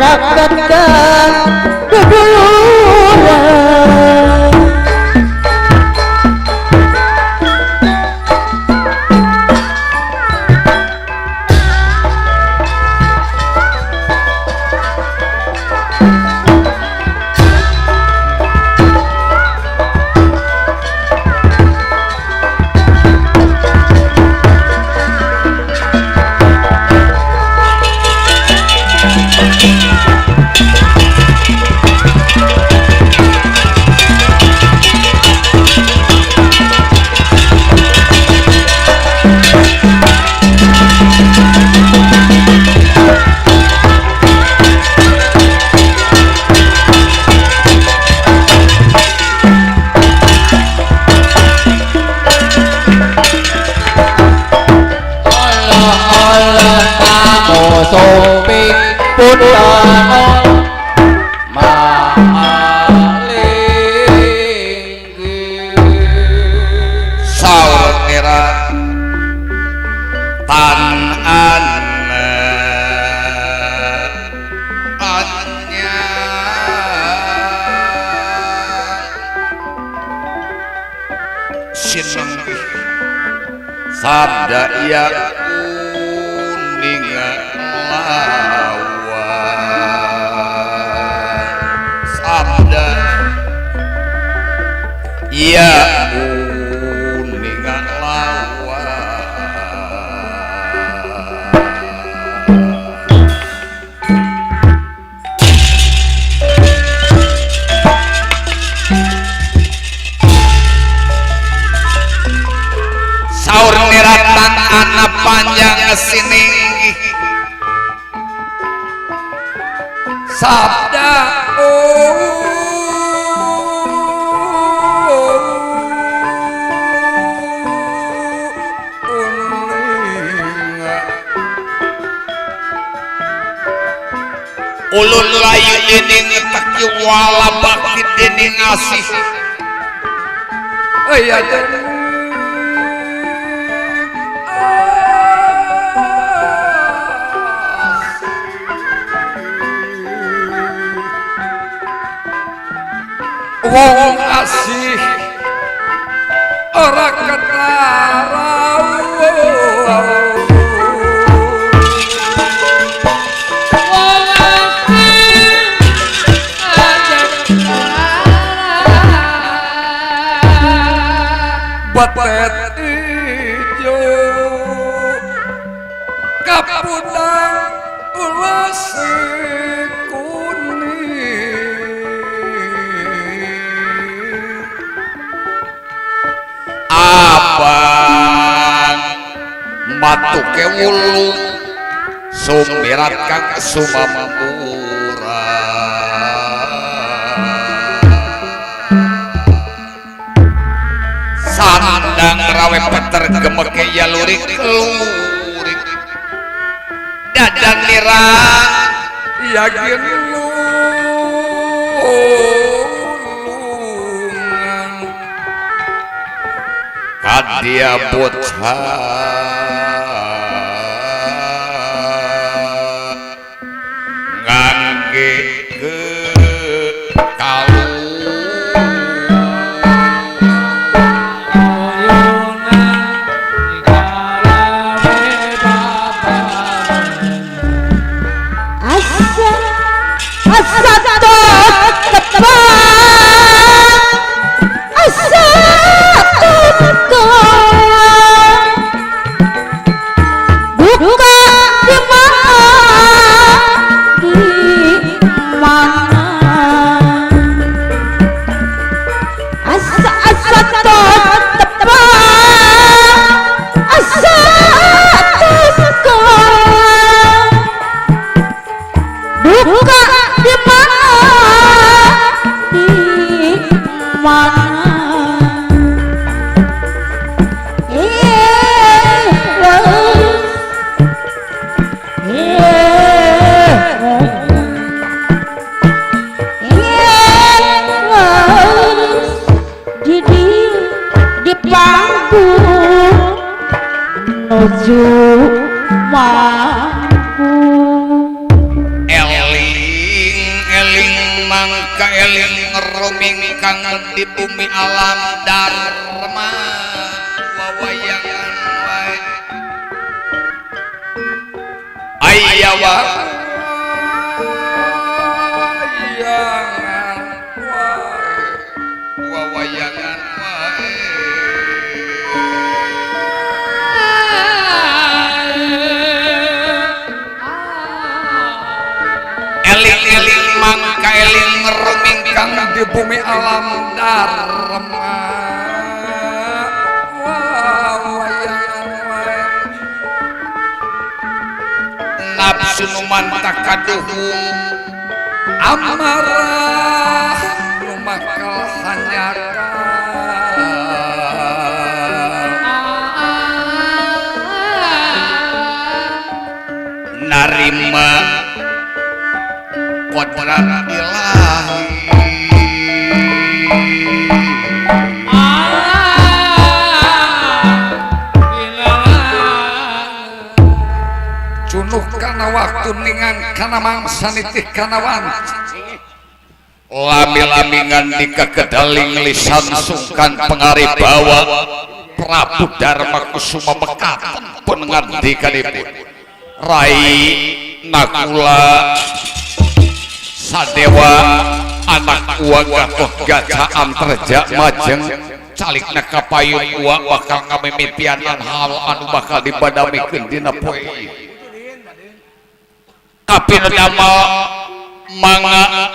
Rakat duduluran. Sabda ya kuning lawan, sabda ya kuning lawan. Saur niratan anak panjang sini sabda ulun layu dening teki wala bakti dening asih. Iya wong asih ora ketara. Wong asih aja ketara. Betet ijo kapundang ulas abang matuke wulu sumirat kang sumamura sandang rawe peter gemeke yalurik lurik dadan nira yakin kadia bocah ngangge ke kalung asa asa tepang asa buka di mana di mana asa asa tepang asa buka di mana di mana. Di panggung nuju mampu Eli mangka eling rumingkang di bumi alam dharma wawayangan wae aya wayangan wae wawayangan wae eling-eling mangka eling rumingkang di bumi alam dharma wawayangan wae nafsu nu mantah kaduhung amarah nu makal hanyakan narima kodrat ilahi cunuh kana waktu ningang kana mangsa nitih kana wanci lami-lami ngandika kedaling lisan sungkan pengaribawa Prabu Dharma Kusuma mekaten pun ngandikanipun Rai Nakula Sadewa anak uwa Gatot Gaca Antarja majeng calikna kapayun uwa bakal ngamimitian hal anu bakal dibadamikeun dina poe ieu. Kapinu damel mangga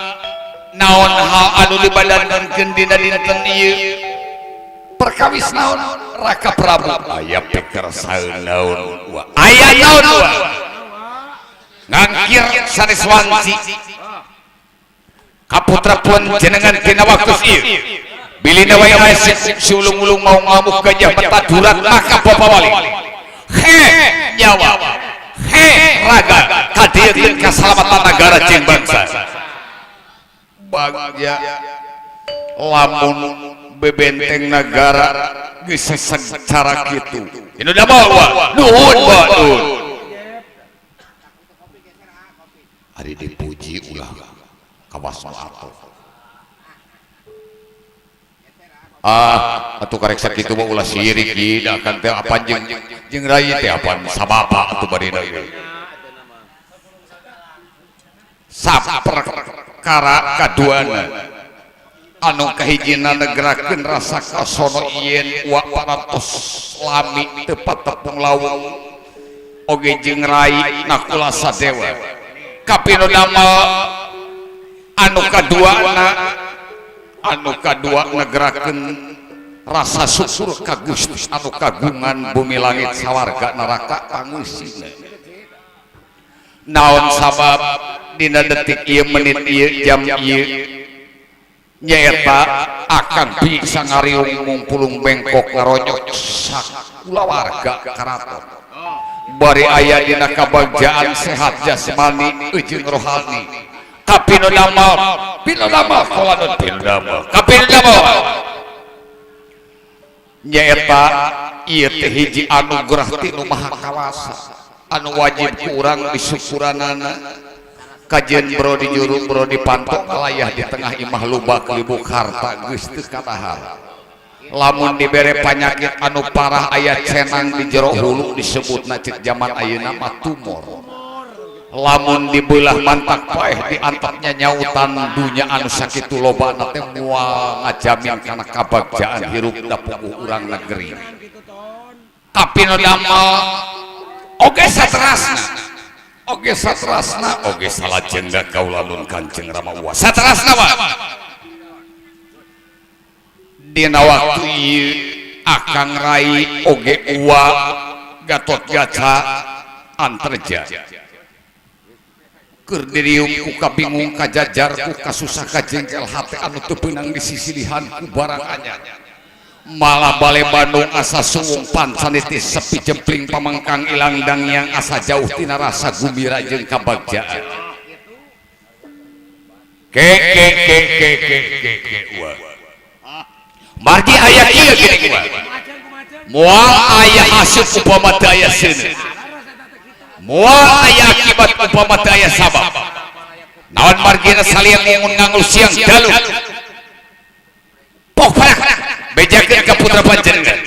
naon hal anu dibadadankeun dina dinten ieu perkawis naon Raka Prabu aya pikersaeun naon uwa aya naon uwa ngangkir sanes wanci kaputra pun jenengan dina waktu ieu bilina wae wae si ulung-ulung mau ngamuk gajah metadurat maka bapa wali he nyawa he raga kadiekeun kasalamatan nagara jeung bangsa bagja lamun bebenteng nagara geus seseg cara kitu inu da bawa nuhun bawa nuhun ari dipuji ulah kawas atuh ah atuh karek sakitu mah ulah sirik ieu da kan teh apan jeung rai teh apan sabapa atuh barina ieu saperkara kaduana anu kahijina negerakeun rasa kasono yen wa parantos lami teu patepung lawung oge jeung rai Nakula Sadewa kapinu damel anu kadua negerakeun rasa syukur ka Gusti anu kagungan bumi langit sawarga neraka pangusina naon sabab dina detik ieu menit ieu jam ieu nyaeta akan bisa ngariung mungpulung bengkok ngaronyok sakulawarga karaton bari aya dina kabagjaan sehat jasmani jeung rohani kapinu damel pinu damel kolanun pinu damel kapinu damel nyaeta ieu teh hiji anugerah ti Nu Maha Kawasa anu wajib ku urang disyukuranana kajen bro di juru bro di pantok layah di tengah imah lubak libuk harta geus teu katahar lamun dibere panyakit anu parah aya cenang di jero hulu disebutna cek jaman ayeuna mah tumor lamun dibelah mantak paeh diantapnya nyautan dunya anu sakitu lobana teh moal ngajamin kana kabagjaan hirup da puguh urang negeri kapinu damel oge saterasna oge saterasna oge salajengna kaula nun Kanjeng Rama uwa saterasna wa dina waktu ieu akang rai oge uwa Gatot Gaca Antarja keur diriung ku kabingung kajajar ku kasusah kajengkel hate anu teu beunang disisilihan ku barang anyar malah bale Bandung asa suwung pancanitis sepi jempling pamengkang ilang dangyang asa jauh tina rasa gumbira jeung kabagjaan ke ke ke ke ke ke ke uwa margi aya kieu geuning uwa moal aya haseup upama teu aya seuneu moal aya akibat upama teu aya sabab. Naon margina salian ngungun ngangul siang dalu. Pok bejakeun ka putra panjenengan.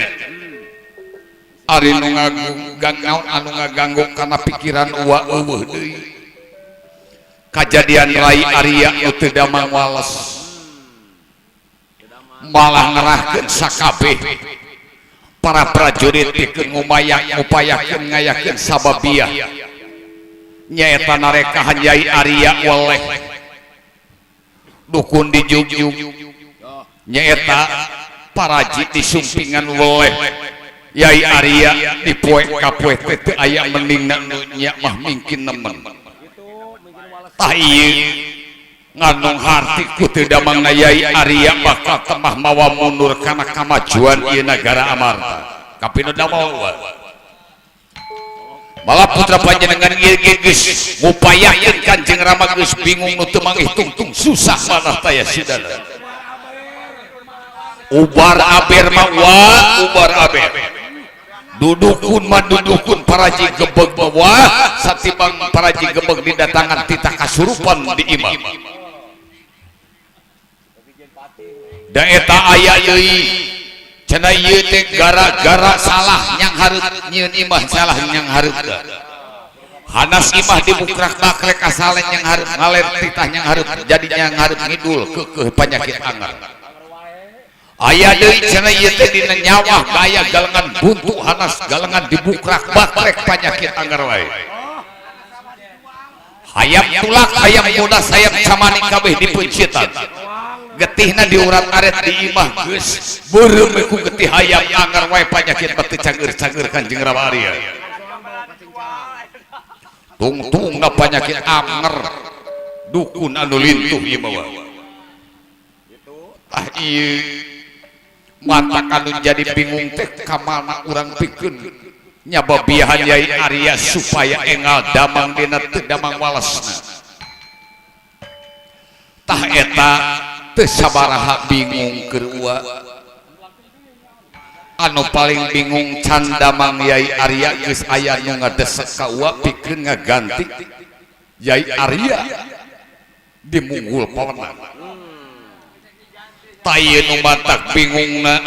Ari nu ngagung naon anu ngaganggu kana pikiran uwa eueuh deui. Kajadian Rai Arya nu teu damang wales. Malah ngerahkeun sakabeh para prajurit pikeun ngumayak ngupayakeun ngayakeun sababiah nyaeta narekahan Yai Arya weleh dukun dijugjug nyaeta paraji disumpingan weleh Yai Arya dipoe ka poe teh teu aya mendingna nu nya mah mingkin nemen tah ieu nganung harti ku teu damangna Yai Arya bakal temah mawa mundur kana kamajuan ieu nagara Amarta kapinu damel malah putra panjenengan ieu geus ngupayakeun Kanjeng Rama geus bingung nu teu mangih tungtung susah manah taya sidana ubar aber mah wa ubar aber dudukun mah dudukun paraji gebeg mah satimbang paraji gebeg didatangan titah kasurupan di imah da eta aya deui cenah ieu teh gara-gara salah nyang hareup nyieun imah salah nyang hareup hanas imah dibukrak-bakrek asale nyang hareup ngaler titah nyang hareup jadi nyang hareup ngidul keukeuh panyakit anger aya deui cenah ieu teh dina nyawah gaya galengan buntu hanas galengan dibukrak-bakrek panyakit anger wae hayam tulak hayam bodas hayam camani kabeh dipeuncitan getihna diurat aret di imah geus beureum ku getih hayam anger wae panyakit teu cager-cager Kanjeng Rama Arya tungtungna panyakit anger dukun anu lintuh ieu mah tah ieu matak anu jadi bingung teh ka mana urang pikeun nyababiahan Yai Arya supaya engal damang dina teu damang walesna tah eta teu sabaraha bingung keur ua anu paling bingung can damang Yai Arya geus aya nu ngadesek ka ua pikeun ngaganti Yai Arya dimunggul pawenang tah ieu nu matak bingungna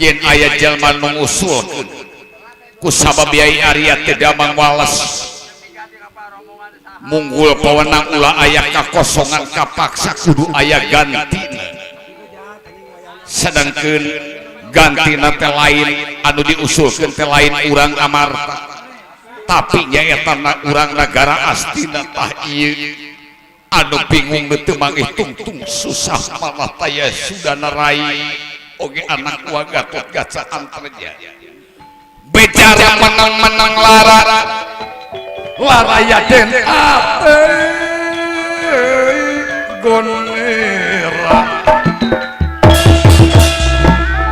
yen aya jalma nu ngusulkeun ku sabab Yai Arya teu damang wales munggul pawenang ulah aya kakosongan kapaksa kudu aya gantina sedangkeun gantina teh lain anu diusulkeun teh lain urang Amarta tapi nyaeta urang nagara Astina tah ieu anu bingung teu mangih tungtung susah malah taya sudana rai oge anak wa Gatot Kaca Antarja bejar menang-menang lara Laraya den ate gonera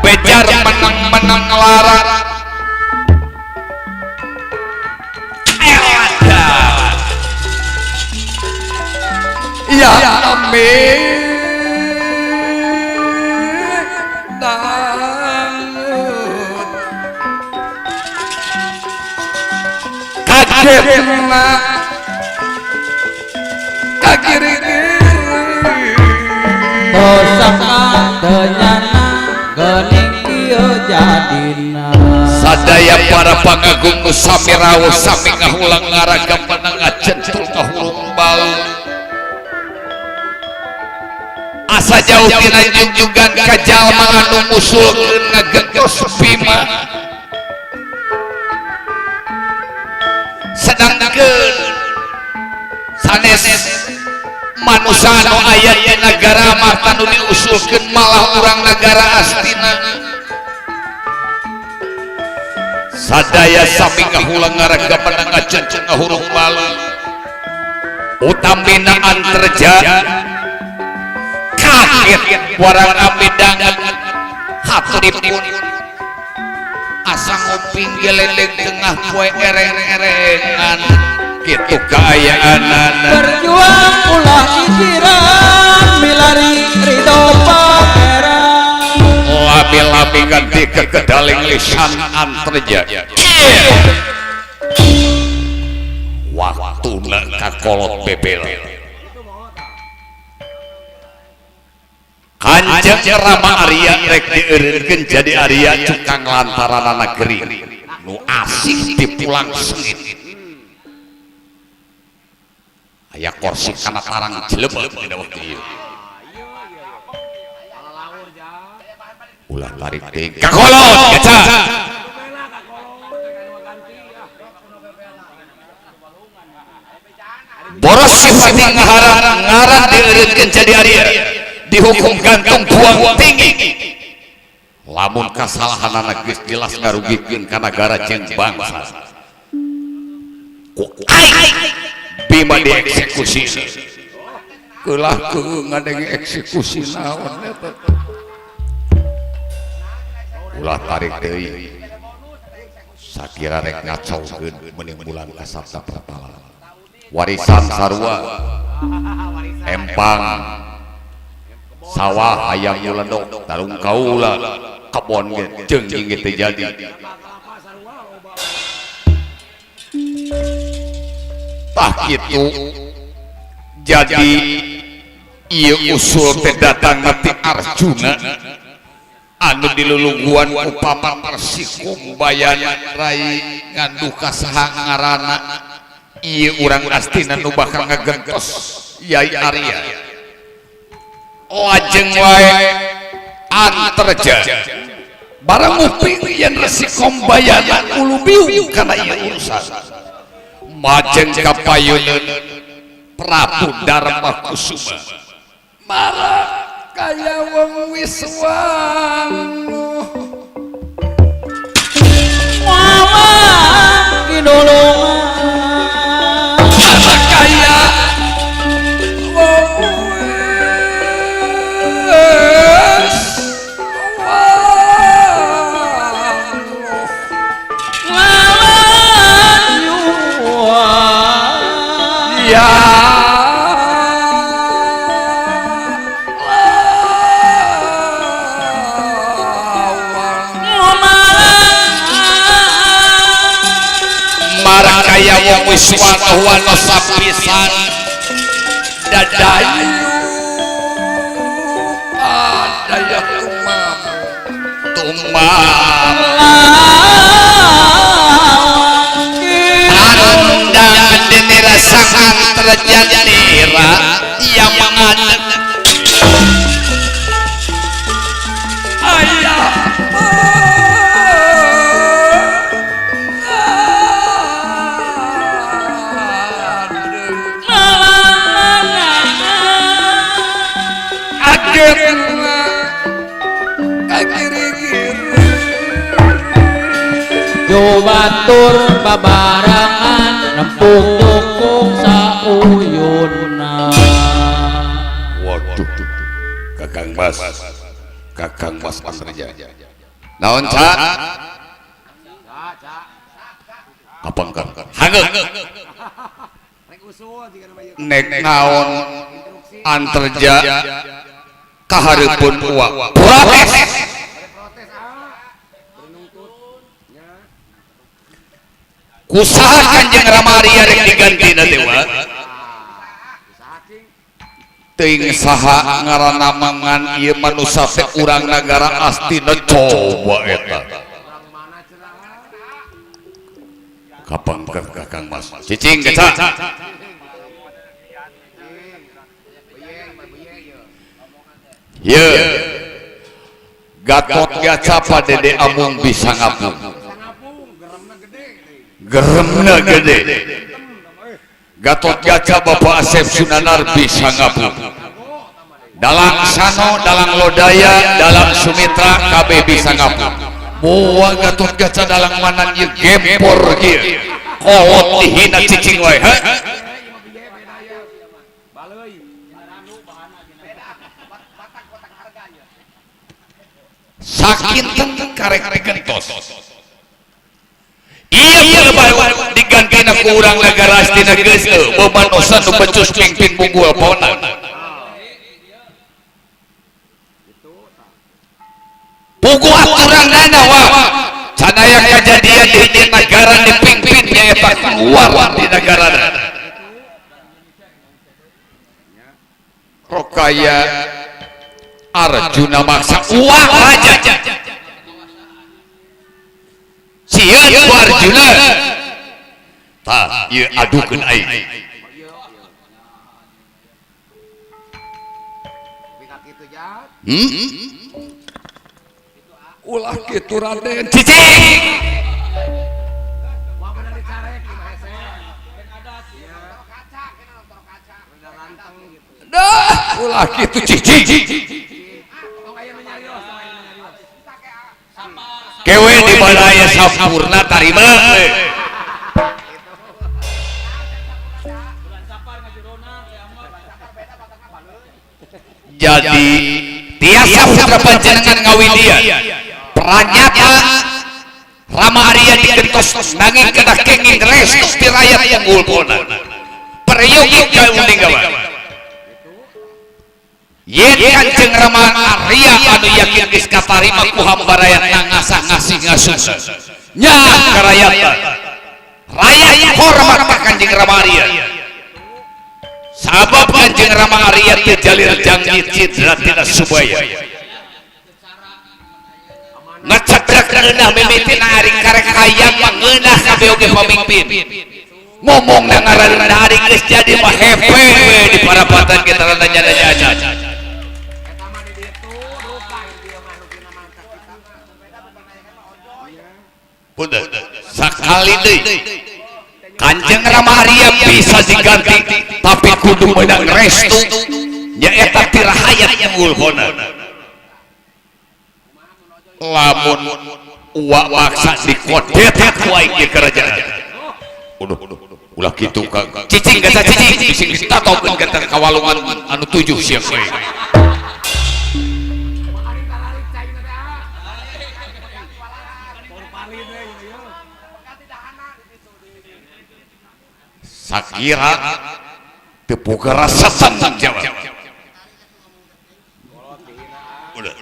bejar menang-menang lara elada ya amin dangut kagetna kagiri-giri tosaka teu nyana geuning ieu jadina sadaya para pangagung nu sami rawuh sami ngahulang ngaragam menang ngacentul kahurung bau asa jauh tina jungjugan ka jalma anu ngusulkeun ngagentos Bima sedangkeun sanes manusia anu aya di nagara Amarta nu diusulkeun malah urang nagara Astina sadaya sami ngahulang ngaragam menang ngacenceng ngahurung balu utamina Antarja kaget warang amidangan haturipun asa nguping gelendeng tengah poe ereng-erengan kitu kaayaanana berjuang ulah ikiran milari ridho pangeran lami-lami ganti kekedaling lisan Antarja waktuna kakolot bebel Lajeng Rama Arya rek dieureunkeun jadi Arya cukang lantaranana gering nu asik dipulang sengit. Aya korsi kana tarang jelema dina waktu ieu. Ulah tarik teuing kakolot gaca. Boros sifat ngaharan ngaran dieureunkeun jadi Arya dihukum gantung buang tinggi. Lamun kasalahanana geus jelas ngarugikeun ka nagara jeung bangsa. Ku aing Bima dieksekusi. Keulah keung ngadenge eksekusi naon eta. Ulah tarik deui. Sakira rek ngacaukeun meuning bulan kasabda pertala. Warisan sarua empang sawah hayang nyelendok tarung kaula kebon ge jeung ge teu jadi. Tah kitu jadi ieu usul teh datang ti Arjuna anu dilulungguan ku paman Resi Kumbayana rai nganduh ka saha ngaranna ieu urang astina nu bakal ngagentos Yai Arya. Lajeng wae Antarja barang nguping yen Resi Kumbayana ulubiung kana ieu urusan. Majeng ka payuneun Prabu Darma Kusuma marak kaya wong wis wanguh mawang kinulungan marak kaya wong wis wanguh ya kaya wong wis wano-wano sapisan dadayu adaya tumam tumam anda denira sangan terjanira yang mengadeg ayah Batur babarangan nempuk dukung sauyuna. Waduh, Kakang Mas, Kakang Mas Antarja. Naon ca? Kapangker. Hangeuk. Nek naon Antarja kahareupeun uak. Protes. Kusaha Kanjeng Rama Arya rek digantina teh wa? Teuing saha ngaranna mangan ieu manusa teh urang nagara Astina coba eta. Kapangker Kakang Mas. Cicing geca. Ye. Gatot Gaca Padede Amung bisa ngapung. Geremna gede. Gatot Gaca Bapak Asep Sunanar bisa ngapung. Dalang Sano, Dalang Lodaya, Dalang Sumitra KB bisa ngapung. Moal Gatot Gaca dalang manan ieu gempor kieu. Kolot dihina cicing wae. Sakinten karek digentos. Iya bae digantina ku urang nagara Astina geus beuman osa nu becus pingpin bunggul pona. Puguh aturanana wa canaya kajadian di hiji nagara dipingpin nyaeta keluar di nagarana. Rokaya Arjuna maksa uang raja sieun ku Arjuna tah ieu adukeun aing. Ulah kitu Raden. Cicing. Dah, ulah kitu cicing. Kewe di balaya sampurna tarima. Jadi tiasa putra panjenengan ngawidian pranyata Rama Arya digentos nanging kedah kenging restu ti rakyat unggulna peryogi ka undinggawan yen Kanjeng Rama Arya anu yakin geus katarima ku hambarayat ngasah ngasih ngasuh nya ka rakyat rakyat hormat ka Kanjeng Rama Arya sabab Kanjeng Rama Arya teu jalir janji cidra tina subaya ngacakrak ngeunah mimitina ari karek hayang mah ngeunah kabeh oge pamimpin ngomong na ngaranna ari geus jadi mah hepe we di parapatan kita nanya-nanya. Punten sakali deui Kanjeng Rama Arya bisa diganti tapi kudu meunang restu nyaeta ti rahayat unggulna lamun uwa maksa dikodet ku aing ieu kerajaan. Uduh ulah kitu Kang. Cicing gata cicing bising ditatokeun gata kawalungan anu 7 sia we. Sakira teu boga rasa tanggung jawab. Udah.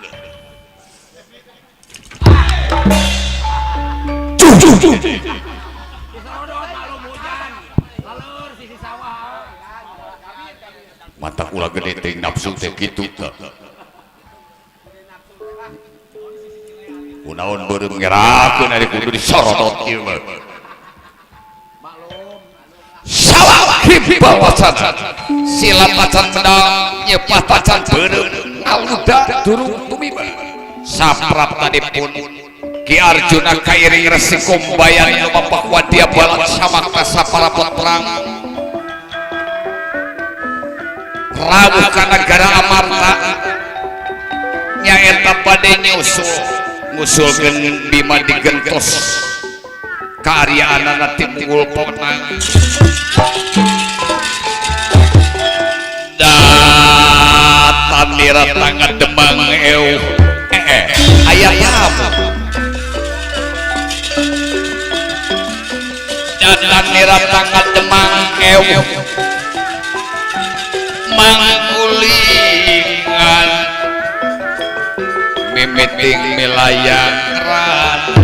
Mata ulah gede teh nafsu teh kitu teh. Kunaon beureum ngerakeun ari kudu disorotot ieu mah. Sawah hibawasana silat macan pedang nyepah tacan beureum ngaluda durung tumiba. Saprapta dipun Ki Arjuna kairing Resi Kumbayan lumampah wadya balat samakta saparapot perang rawuh ka nagara Amarta nyaeta bade nyusul ngusulkeun Bima digentos kaaryaanana ti Munggul Poknang datanira tangga Demang eueuh aya tamu datanira tangga Demang eueuh manggulingan mimiting milayang rana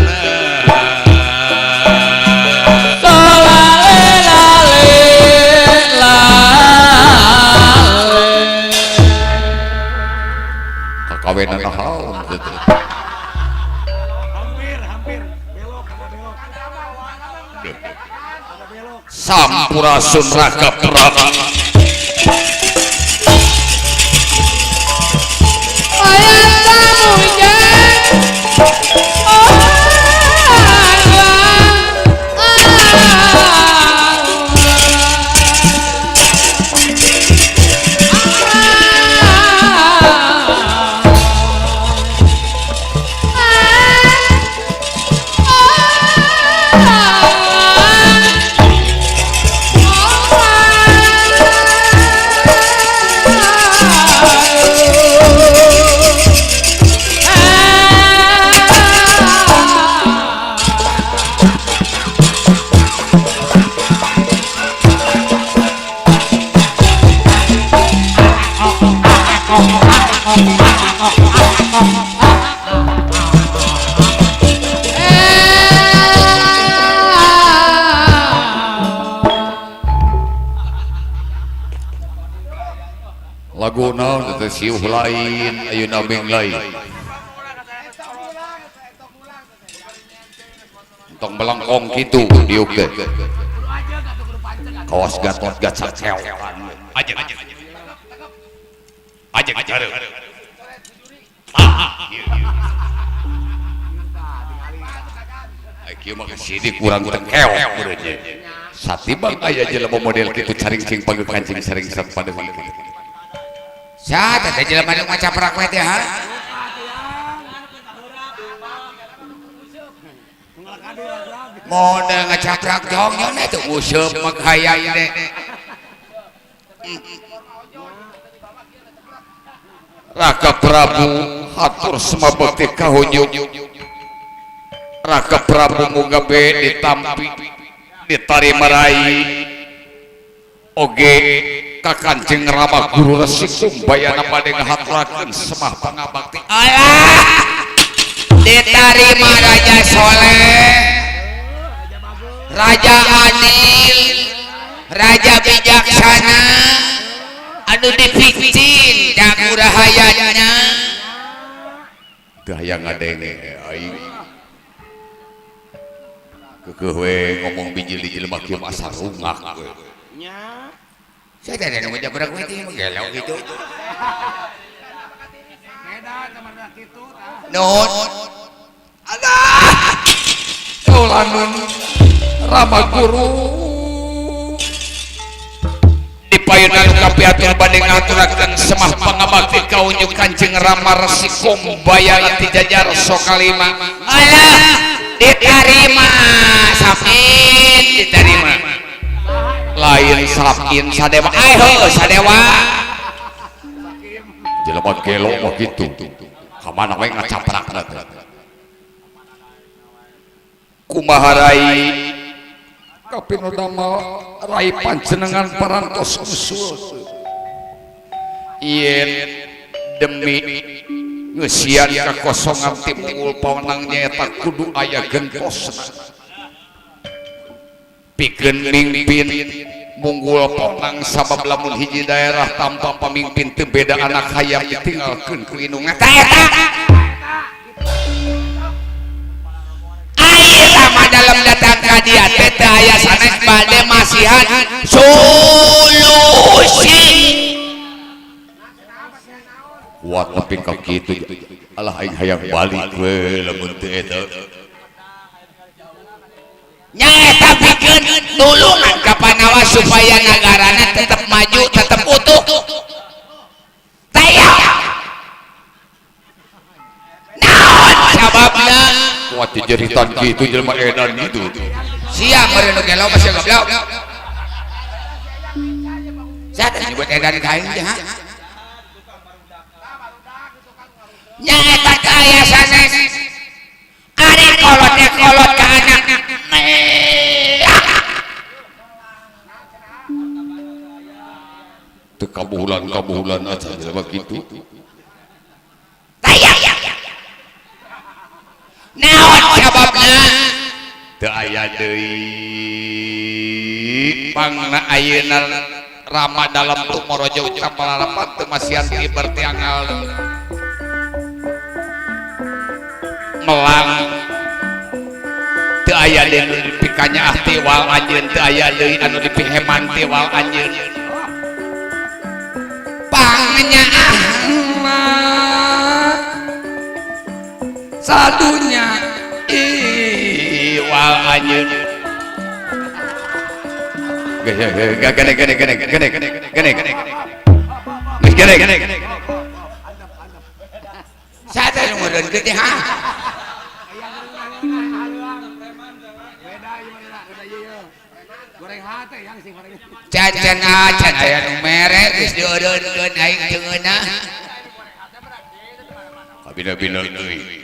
kakawinan naon gitu. Hampir belok belok. Sampurasun Raka Prabu. Lagu naon teh siuh lain ayeuna beng lain. Tong belengkong kitu diuk teh. Kawas Gatot Gacat ceokan. Ajeg. Ajeg hareup. Ah, ieu ieu. Ai kieu mah sidik urang teh keok meureun nya. Satibang aya jelema model kitu caring cing panggil kancing saring sat pada kitu. Saha teh jelema nu ngacaprak we teh ha? Model ngacaprak jongnya teh useup mah hayang teh. Raka Prabu hatur semabekti kahunjung. Raka Prabu muga be ditampi ditarima rai oge ka Kanjeng Rama Guru Resi Kumbayana bade ngahaturakeun semah pangabakti. Alah ditarima Raja Soleh, Raja Adil, Raja Bijaksana, anu dipicin dagurahayana. Teu hayang ngadenge aing. Keukeuh we ngomong bijil-bijil mah kieu mah asa rungak we. Nya. Saya teh nu ngajabrak we teh gelo kitu. Beda camarna kitu tah. Nuhun. Alah. Kaulanun Rama Guru dipayunan kapiatur bade ngaturakeun semah pangabakti ka unjuk Kanjeng Rama Resi Kumbayana ti jajar Sokalima. Alah ditarima sapin ditarima. Lain sapin sadewa. Ai heuh sadewa. Jelema gelo mah kitu. Ka mana we ngacaprakna teh. Kumaha rai kapinodama rai panjenengan parantos usul yen demi ngeusian kakosongan ti Munggul Pawenang nyaeta kudu aya gentosna pikeun mingpin Munggul Pawenang sabab lamun hiji daerah tanpa pamimpin teu beda anak hayam ditinggalkeun ku indungna. Tah eta ayeuna dalam datang ka dieu teh teu aya sanes bade masihan solusi. Kuat nepi ka kitu alah aing hayang balik we lamun teu eta. Nyaeta pikeun tulungan ka Panawa supaya nagarana tetep maju, tetep utuh. Taya naon sababna? Kuat dijeritan kitu jelema edan gitu. Sia meureun nu gelo mah sia goblok. Sia teh nyebut edan ka aing teh ha? Nyaeta teu aya sanes. Ari kolot teh kolot ka anak melak. Teu kabuhulan-kabuhulan aja jelema kitu. Taya naon sababna? Teu aya deui pangna ayeuna Rama dalam tumorojo ka palarapan teu masihan ti berarti angal melang teu aya deui anu dipikanyaah tiwal anjeun, teu aya deui anu dipiheman tiwal anjeun. Pangnyaah mah sadunya iwal anjeun. Gene gene gene gene gene gene gene gene gene. Saha teh nu ngeureunkeun teh ha? Beda ieu mah beda ieu. Goreng hate yang sing goreng. Cacan acan aya nu mere geus dieureunkeun aing teu ngeunah. Kabina-bina deui.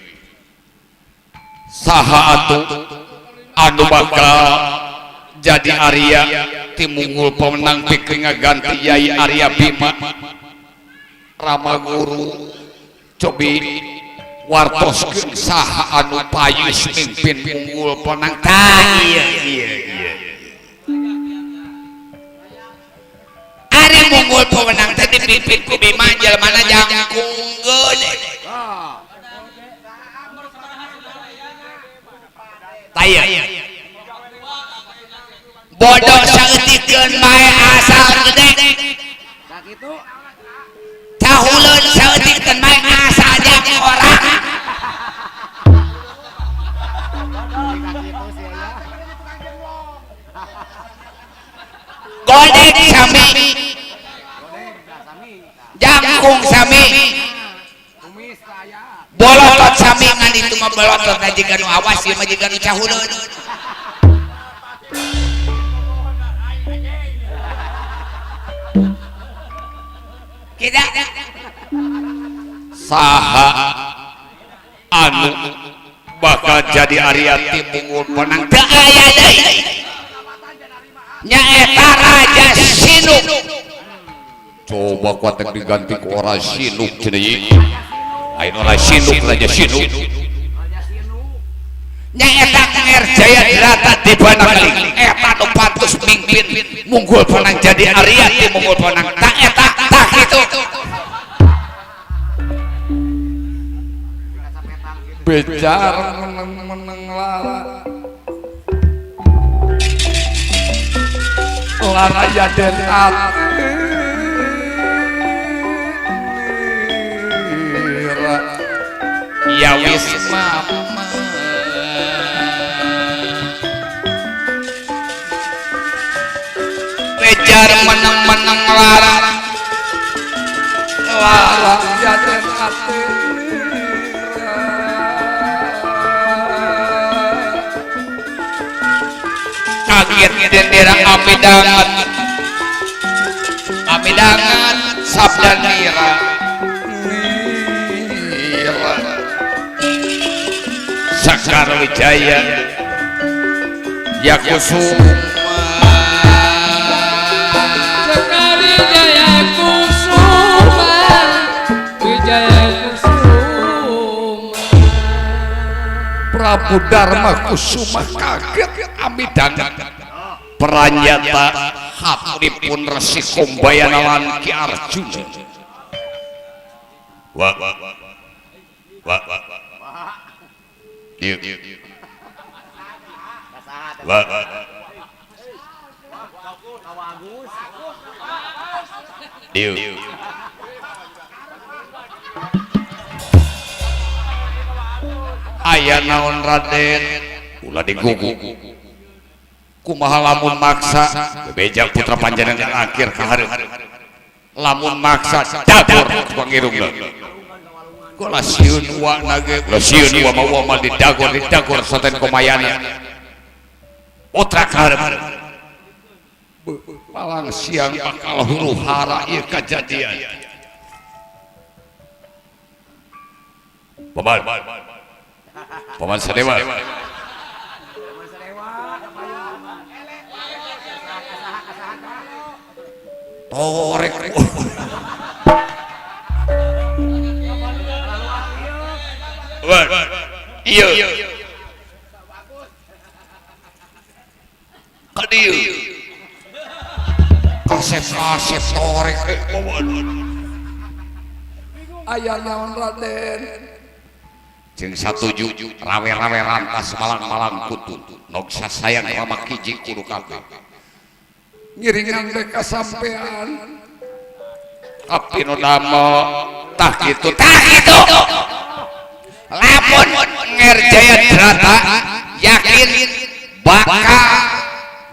Saha atuh anu bakal jadi Arya ti Munggul Pawenang pikeun ngaganti Yai Arya Bima Rama Guru cobi wartoskeun saha anu payus mimpin Munggul Pawenang. Tah ieu ieu ieu. Ari Munggul Pewenang teh dipimpin ku Bima jelmana jangkung gede. Taya. Bodoh saeutikeun bae asal gede. Cahuleun saeutikeun bae asal jang orang. Godek sami, jangkung sami, bolotot sami ngan itu mah bolotot na jiga nu awas ieu mah jiga nu cahuleun. Kita saha anu bakal jadi Arya ti Munggul Pewenang teu aya deui. Nyaeta Raja Sinuk. Coba kuat diganti ku Ora Sinuk cenah ieu. Lain Ora Sinuk, Raja Sinuk. Nyaeta Nger Jayadrata di Banakaling. Eta nu pantes mimpin Munggul Pewenang jadi Arya ti Munggul Pewenang. Tah eta tah kitu. Bejar meneng-meneng lara. Lara yaden atira ya wis mama bejar meneng-meneng lara lara yaden atira kaget dendera amidangan amidangan sabda nira nira Sakar Wijaya Yakusuma Sakar Wijaya Kusuma Wijaya Kusuma Prabu Dharma Kusuma kaget amidangan pranyata haturipun Resi Kumbayana lan Ki Arjuna. Wa wa dieu wa dieu aya naon Raden ulah digugu kumaha lamun maksa bebeja putra panjenengan akhir ka hareup lamun maksa dagor pangirungna kula sieun wa nage kula sieun wa mawa mal didagor didagor saten komayana putra ka hareup palang siang bakal huru hara ieu kajadian paman paman Sadewa torek iya kadieu kasep-kasep torek aya naon Raden jeung satuju rawe-rawe rantas malang-malang kutu nog sasayang rama kiji kudu kabeh ngiringan teh kasampean abdi nu damel tah kitu tah kitu lamun Nger Jayadrata yakin bakal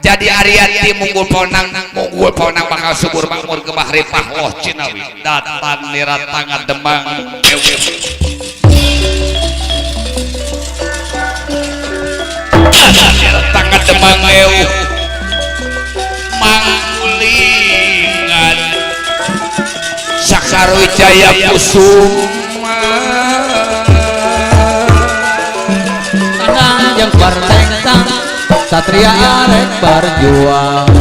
jadi Arya ti Munggul Pewenang Munggul Pewenang bakal subur makmur gemah ripah loh cinawi datan niratangan Demang ewe niratangan Demang ewe manggulingan Sakar Wijaya Kusuma tanang jeung pertengtang satria arek berjuang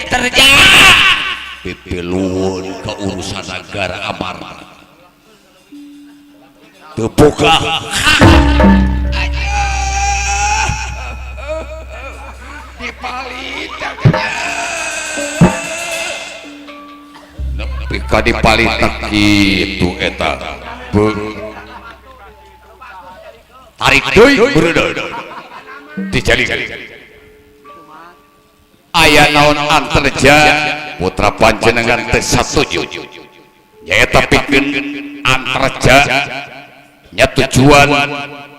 terjadi pipiluhun keurusan negara amarna teu boga dipalita nepi ka dipalita kitu eta tarik deui beureudeun dijali aya naon Antarja putra panjenengan teh satuju nyaeta pikeun Antarja nya tujuan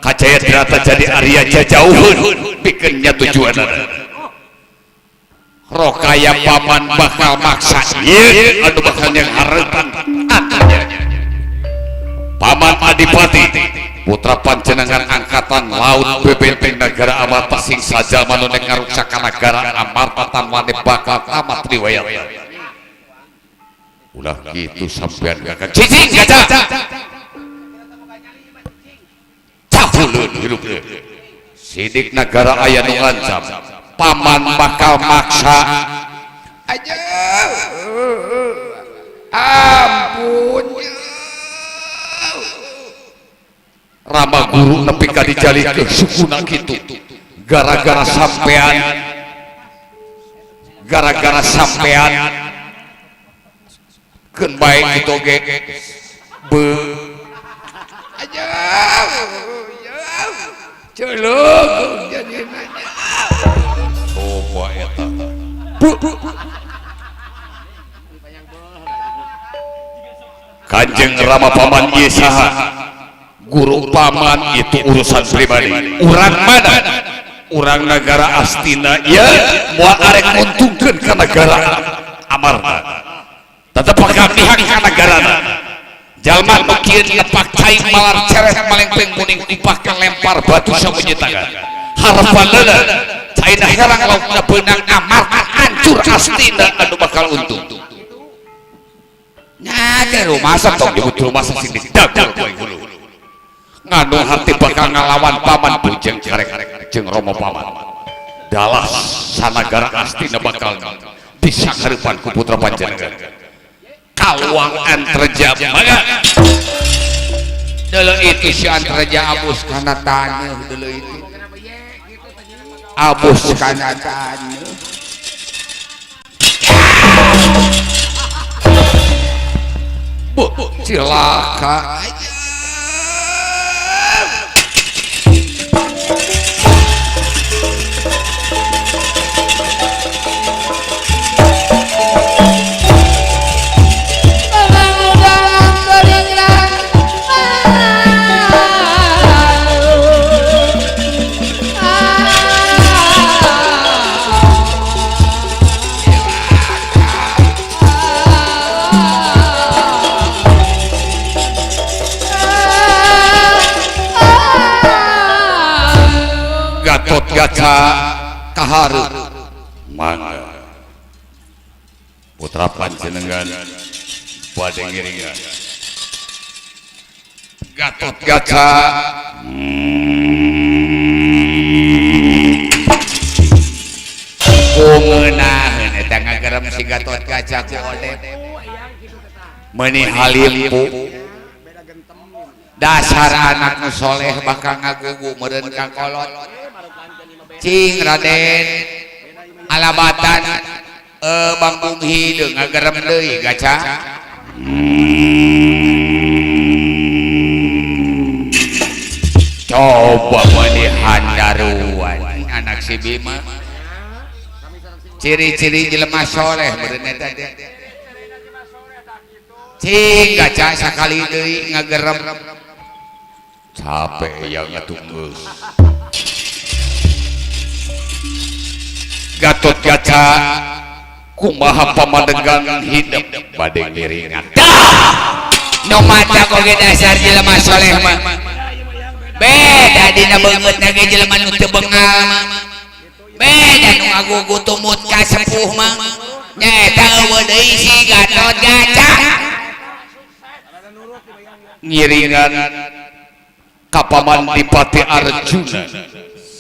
ka Jayadrata jadi Arya jajauheun pikeun nya tujuanana Rokaya paman bakal maksa ieu anu bakal yang hareupan Antarja paman Adipati putra panjenengan angkatan laut bebenteng negara Amarta sing sajalma nu nek ngaruksak ka nagara Amarta tanwane bakal tamat riwayat ulah kitu sampean kakak cicing kaca cahuleun hirup sidik nagara aya nu ngancam paman bakal maksa aja ampun Rama guru nepi ka dijalikeun sukuna kitu gara-gara sampean keun bae kitu ge be aja celuk jadi nanya coba eta Kanjeng Rama paman ieu saha guru paman itu urusan pribadi urang mana urang negara Astina ya moal arek nguntungkeun ka negara Amarta tetep pihak ka negarana jalma nu kieu nepak cai malar ceret malengpeng kuning kumpah lempar batu samunye tangan harapanna caina herang lautna beunang Amarta hancur Astina anu bakal untung nya teh rumasa tong nyebut rumasa sing didagel ku aing hulu nganu hati bakal ngalawan paman bujeng karek jeung Romo paman dalah sanagara Astina bakal disanghareupan ku putra panjenengan kaluang Antarja mangga deuleu itu si Antarja abus kana taneuh deuleu itu abus kana taneuh bu cilaka Gatot Kaca kahareup mangga putra panjenengan bade ngiringan Gatot Kaca ngeunaheun eta ngagerem si Gatot Kaca ku Odep meuni halimpu dasar anak nu soleh bakal ngagugu meureun ka kolot cing Raden alabatan bangkung hideung ngagerem deui gaca coba meuni handaruan anak si Bima ciri-ciri jelema soleh meureun eta teh cing gaca sakali deui ngagerem capek yang atuh geus Gatot Kaca kumaha pamadegan hidup bade ngiringan nu mata oge dasar jelema soleh mah beda dina beungeutna ge jelema nu teu bengal mah beda nu ngagugu tumut ka sepuh mah nyaeta eueuh deui si Gatot Kaca ngiringan ka paman Dipati Arjuna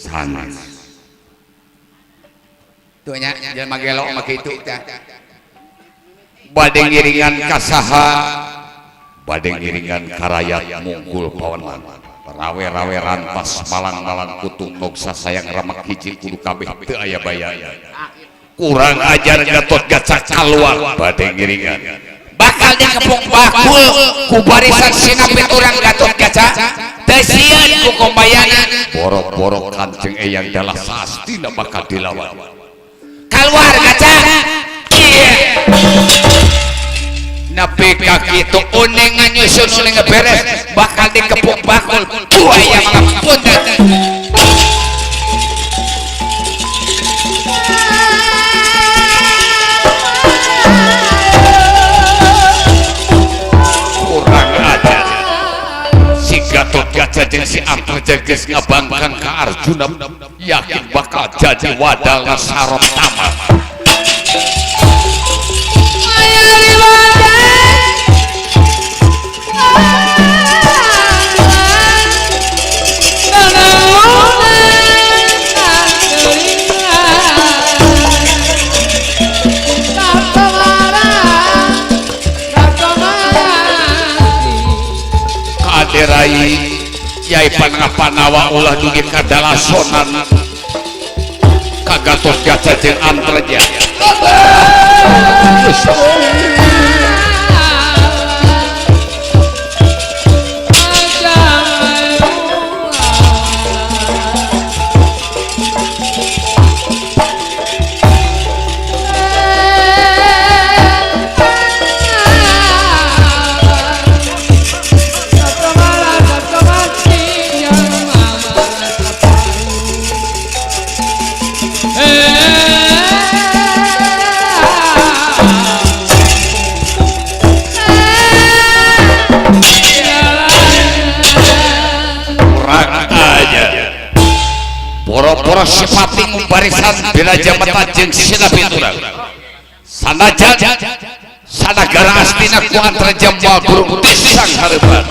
sanes tuh nya jelema gelo mah kitu tah bade ngiringan ka saha bade ngiringan ka rayat Munggul Pawenang Rawe-rawe rantas malang-malang kutung nogsa sayang ramak hiji kudu kabeh teu aya bayana. Kurang ajar Gatot Kaca kaluar bade ngiringan. Bakal dikepung bakul ku barisan sinapit urang Gatot Kaca teu sieun ku kombayana. Borok-borok kanceng eyang dalah sastina bakal dilawan. Kaluar Kaca. Iya. Nepi ka kitu uning nganyusun uning beres bakal dikepung bakul buaya mangapunten. Kurang ajar si Gatot Kaca jeung si Antarja geus ngabangkang ka Arjuna yakin bakal jadi wadalna sarot taman. Rai Yai Panengah-Panawa ulah dugi ka dalasonan ka Gatot Kaca jeung Antarja. Boro-boro sipating barisan Biraja Mata jeung Sinapitura. Sanajan sanagara astina ku Antarja moal burung tisang hareupan.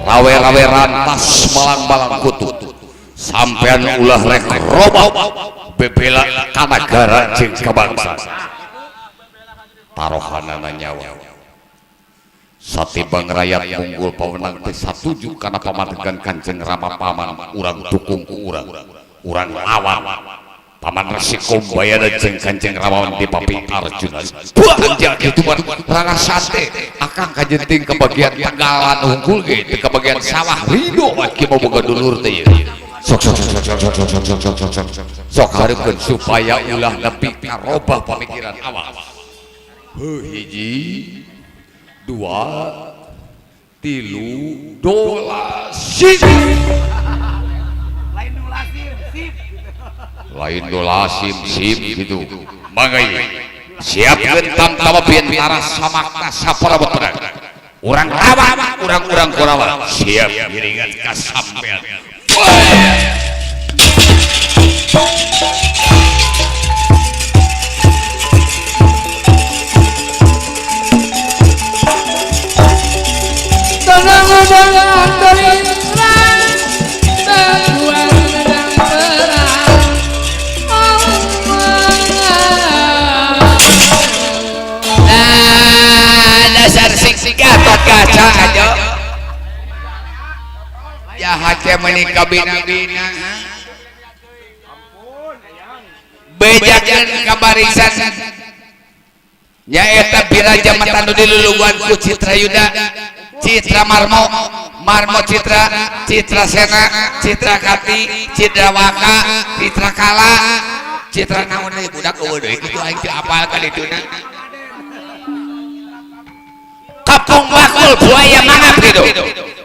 Rawe-rawe rantas malang-malang kutu sampean ulah rek robah bebela kanagara jeung kabangsa tarohanana nyawa satibang rakyat munggul pawenang teh satuju kana pamadegan Kanjeng Rama paman urang dukung ku urang urang lawan paman Resi Kumbayana jeung Kanjeng Rama di papi Arjuna. Buah anjing kitu mah rarasate akang kajenting ke bagian tegalan unggul ge teu ke bagian sawah ridho kieu mah boga dulur teh sok sok sok sok sok sok sok sok sok sok sok hareupeun supaya ulah nepi karobah pamikiran awak. Heuh hiji dua tilu dola sip lain dolasim sip lain dolasim sim gitu mangai siapkeun tamtama bintara samakna saparabot perang urang lawan urang-urang Kurawa siap ngiringan ka sampean. Gatot Kaca aja jahat teh meuni kabina-bina bejakeun ka barisan nyaeta Biraja Mata nu diluluguan ku Citrayuda Citra Marmo Marmo Citra Citra Sena Citra Kati Citra Waka Citra Kala Citra naon deui budak eueuh deui kitu aing teu apal ka dituna. Kapung bakul buaya mangap gitu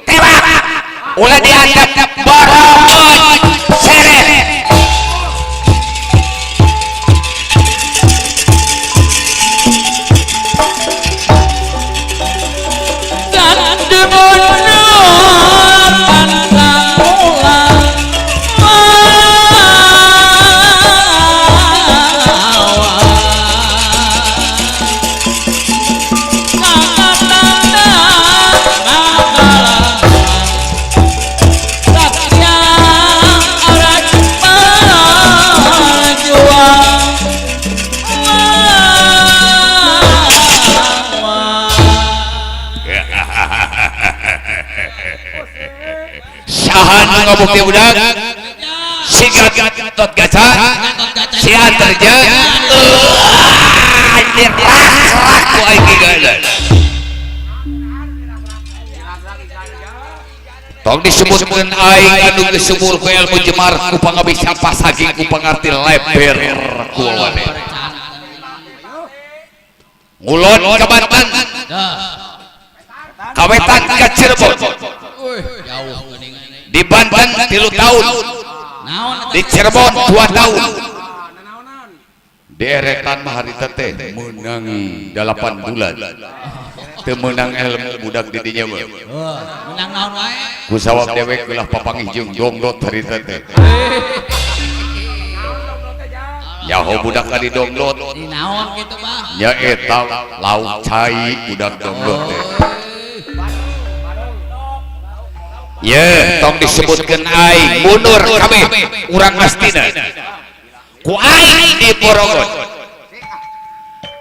tewak ulah diandap borobot seret dan dimundur pantang pulang. Saha nu ngabukti budak? Si Gatot Kaca, si Antarja. Anjir rak ku aing gigana. Tong disebutkeun aing anu geus sumur ku ilmu jemar ku pangabisa pasaging ku pangarti leber ku wawane. Ngulon ka Banten, kawetan ka Cirebon. Di Banten 3 tahun, di Cirebon 2 tahun. Di eretan mah harita teh meunang 8 bulan. Teu meunang ilmu budak di dinya mah. Meunang naon wae? Ku sawab dewek ulah papanggih jeung dongdot harita teh. Nyaho budak ka di dongdot. Di naon kitu bah? Nya eta lauk cai budak dongdot teh. Ye, tong disebutkeun aing mundur kabeh urang Astina. Ku aing di Porogon.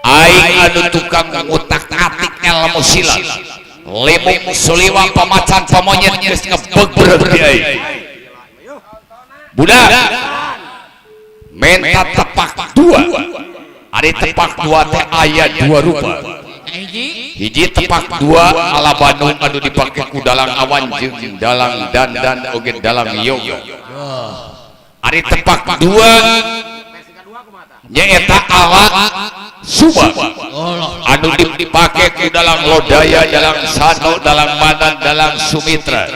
Aing anu tukang ngutak-ngatik ilmu silat. Lemung suliwang pamacan pamonyet geus ngebegbreg di aing. Budak menta tepak 2. Ari tepak 2 teh aya 2 rupa. Hiji tepak 2 ala Bandung anu dipake ku dalang awan jeung dalang dandan oge dalang yoga. Ari tepak 2 nyaeta ala Subang anu dipake ku dalang Lodaya, dalang Sano, dalang Manan, dalang Sumitra.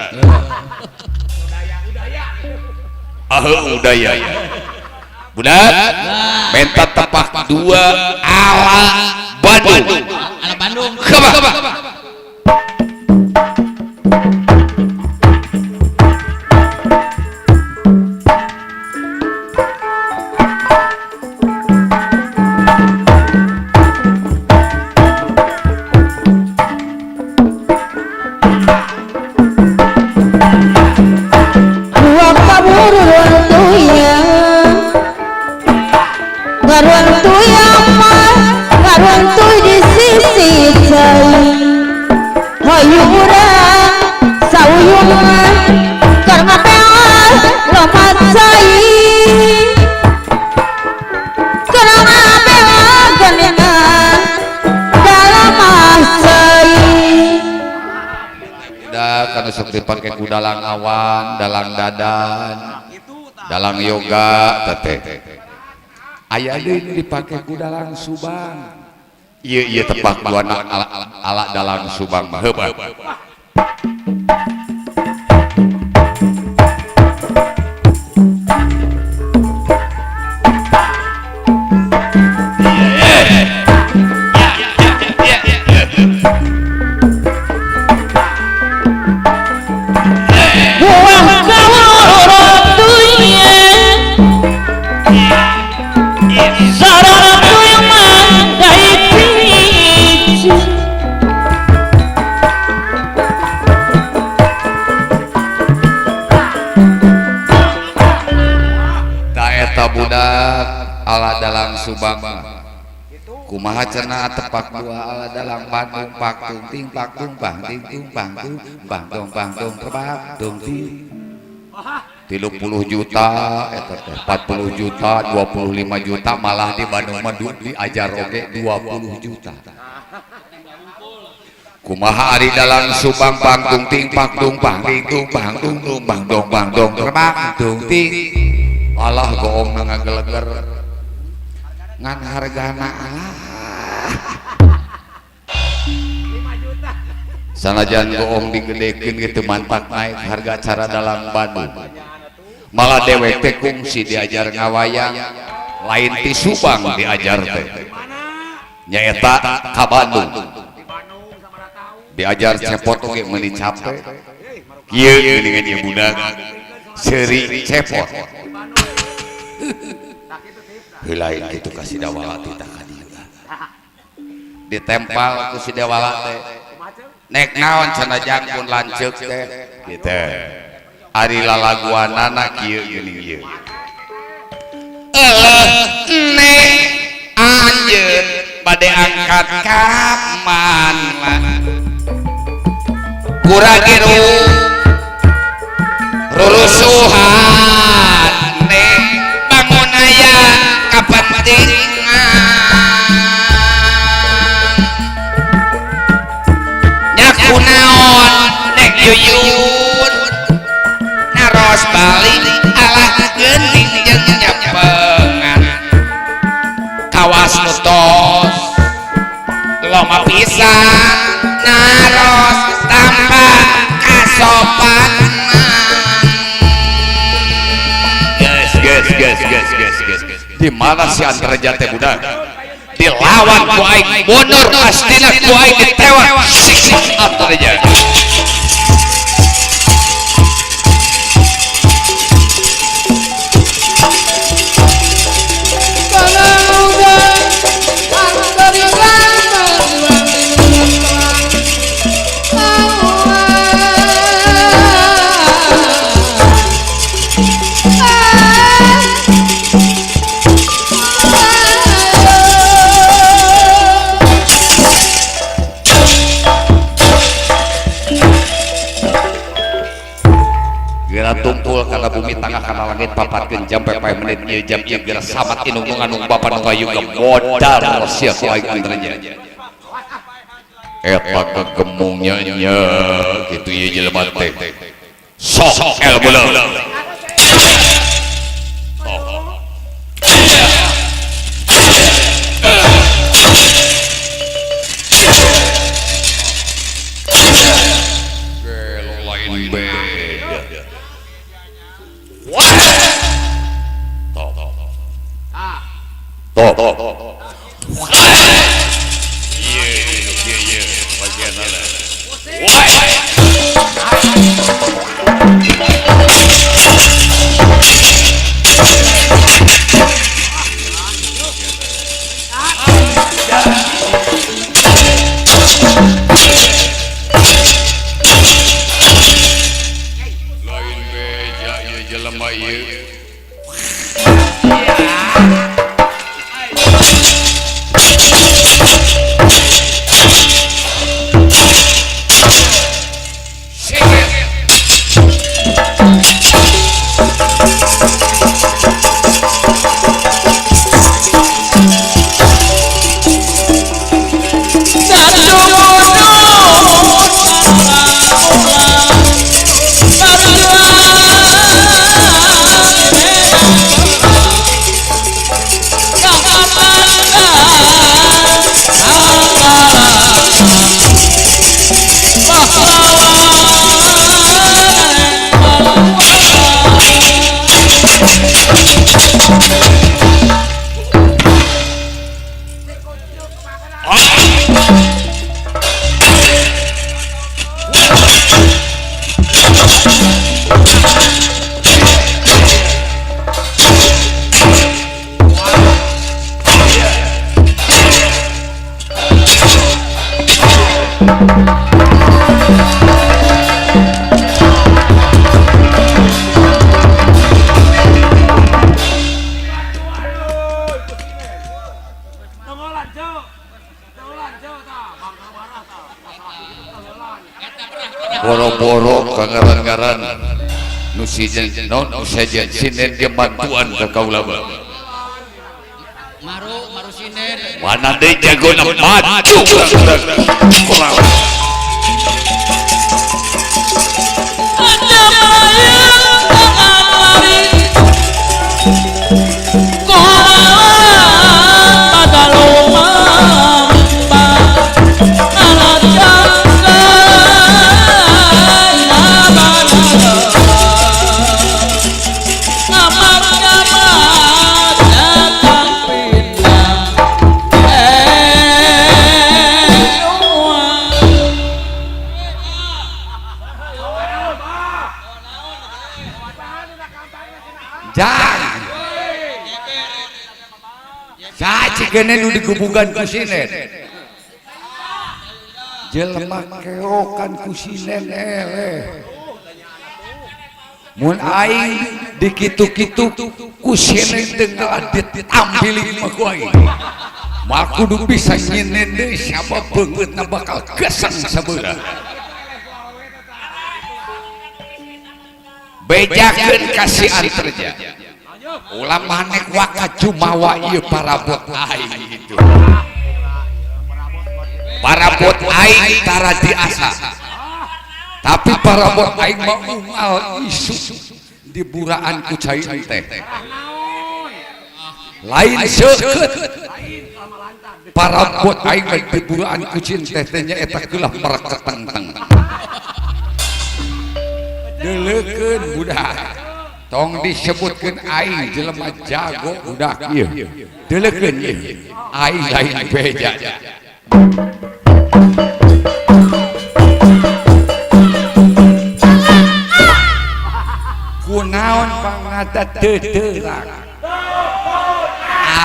Ah, Udaya. Budak menta tepak 2 ala Bandung. Ala Bandung. Kebak. Sok dipake ku dalang awan, dalang dadan, dalang yoga teh. Aya deui dipake ku dalang Subang. Ieu ieu tepak dua ala dalang Subang mah heuh. Ala dalang Subang kumaha cenah tepak 2 ala dalang Bandung pak tung ting pak tung bang ting tung bang tung bang dong bang dong tepak dong ting 30 juta eta teh 40 juta 25 juta malah di Bandung mah diajar oge 20 juta. Kumaha ari dalang Subang bang tung ting pak tung bang ting tung bang tung tung bang dong bang dong tepak tung ting alah goong ngageleger ngan hargana alah 5 juta sanajan goong digedekeun gitu mantak naik harga cara dalang Bandung malah dewek teh kungsi diajar ngawayang lain ti Subang diajar teh nyaeta ka Bandung diajar cepot oge meuni capek kieu geuningan ieu budak seuri cepot. Lain gitu kasih dawala tita ka dieu ditempal ku si dawala teh nek naon cenah jangkun lanceuk teh kitu ari lalaguanana kieu geuning ieu eleuh nek anjeun bade angkat ka mana kuragiru Nek Yuyun naros balik alah geuning jeung nyepengan kawas nu tos loma pisan naros tanpa kasopanan. Ges ges ges ges ges ges. Di mana si Antarja teh budak? Dilawan ku aing mundur pastina ku aing ditewak si Antarja. Tumpul kana bumi tangga kana langit papatkeun jam pepe menit ieu jam ieu geura samat inung nganung bapa nu kayuga modal sia ku aing Antarja. Eta gegemungnya nya kitu ieu jelema teh. Sok el buleung. Gelo lain beda. Top. Iya, bagian mana? Wah. Lain beja ieu jelema ieu. Boro-boro kangaran-ngaran nu sejen non nu sejen sinden dia bantuan ka kaula mah. Maru maru sinden. Mana deui jagona maju urang. Cigene nu digubugan ku sinen. Jelema keokan ku sinen eleh. Mun aing dikitu-kitu ku sinen teu ngaladit ambiling mah ku aing. Moal kudu bisa nyinen deui sabab beungeutna bakal geseng sabeula. Bejakeun ka si Antarja. Ulah manek waka jumawa ieu parabot aing gitu. Parabot aing tara diasa. Tapi parabot aing mah unggal isuk di buraan ku cai teh. Lain seukeut. Parabot aing mah di buraan ku cai teh nya eta keulah mereketeng-teng. Deuleukeun budak. Tong disebutkeun aing jelema jago budak ieu. Deuleukeun ieu. Aing lain beja. Kunaon pangata teu terang.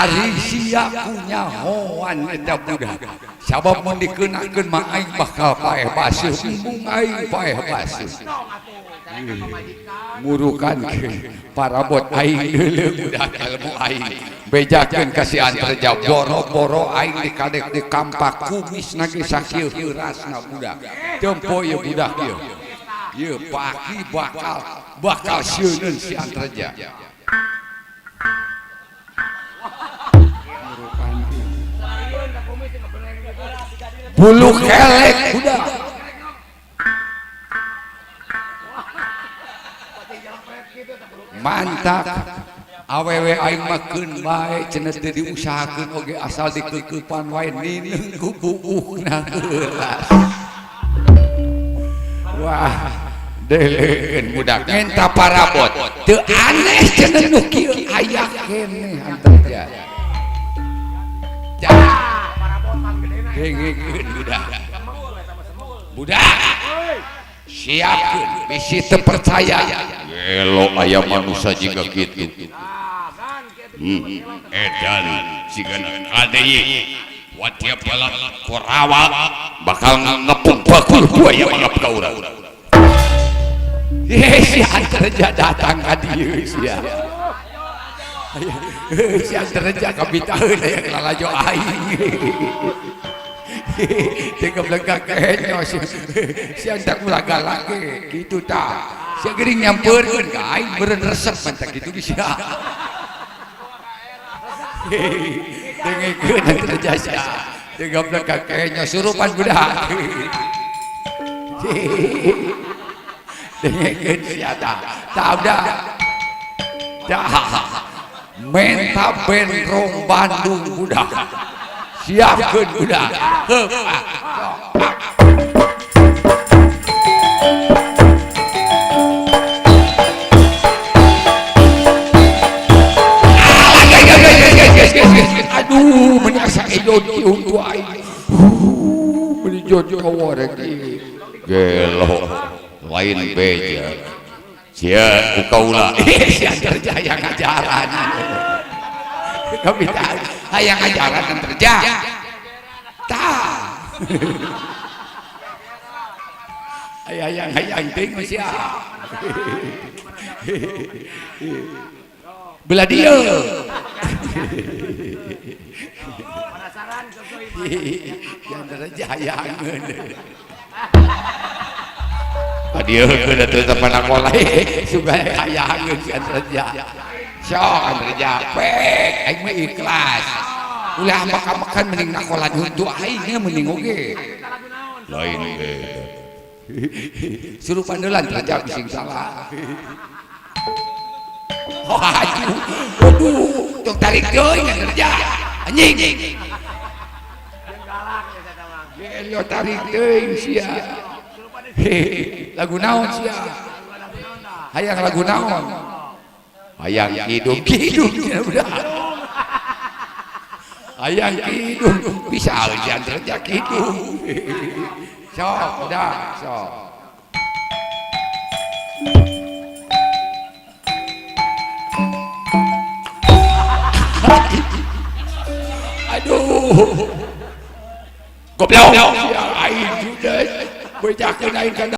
Ari sia kunyahoan eta budak. Sabab mun dikeunakeun mah aing bakal paeh baseuh, embung aing paeh baseuh. Murukan parabot aing deuleu budak ilmu aing. Bejakeun ka si Antarja boro-boro aing dikadek di kampak kumis nage sakieu heurasna budak. Tempo ieu budak ieu. Ieu paki bakal sieuneun si Antarja. Bulu kelek budak. Mantap. Awewe aing mah keun bae cenah teu diusahakeun oge asal dikeukupan wae nineung ku buuhna heuras. Wah, deuleukeun budak menta parabot. Teu aneh cenah nu kieu aya keneh Antarja. Dengekeun budak. Budak. Siapkeun bisi teu percaya. Gelo aya manusia jiga kitu. Edan siga kade watia balap Korawa bakal ngepung bakul buaya mangap ka urang. Si Antarja datang ka dieu sia. Si Antarja kabitaheun aya lalajo aing. Teu geblengkak kenyo si Antar ulah galak ge kitu tah. Sia geuning nyampeurkeun ka aing beureun resep mantap kitu ge sia. Dengekeun Antarja sia. Teu geblengkak kenyo surupan budak. Dengekeun sia tah. Tah udah. Tah. Menta bentrong Bandung budak. Siapkeun budak. Heup. Aduh, meni asa edot kieu tu aing. Meni jod kawarek ieu. Gelo lain beja. Sia ku kaula. Si Antarja hayang ngajaran. Kabita hayang ngajaran Antarja. Tah. Hayang hayang teuing sia. Belah dieu. Penasaran Si Antarja hayangeun. Adieu keun atuh teh panakola. Supaya hayangeun si Antarja. Sok Antarja pek aing mah ikhlas. Ulah makan-makan mending nakolan huntu aing nya mending oge. Lain ge. Suruh pandelan Antarja bising salah. Oh, aduh, aduh, tong tarik deui Antarja. Anjing. Gelo tarik deui sia. Lagu naon sia? Hayang lagu naon? Hayang kidung kidung udah. Hayang kidung bisa aja Antarja kidung. Sok udah sok. Aduh. Goblok. Aing judes. Bejakeun aing kana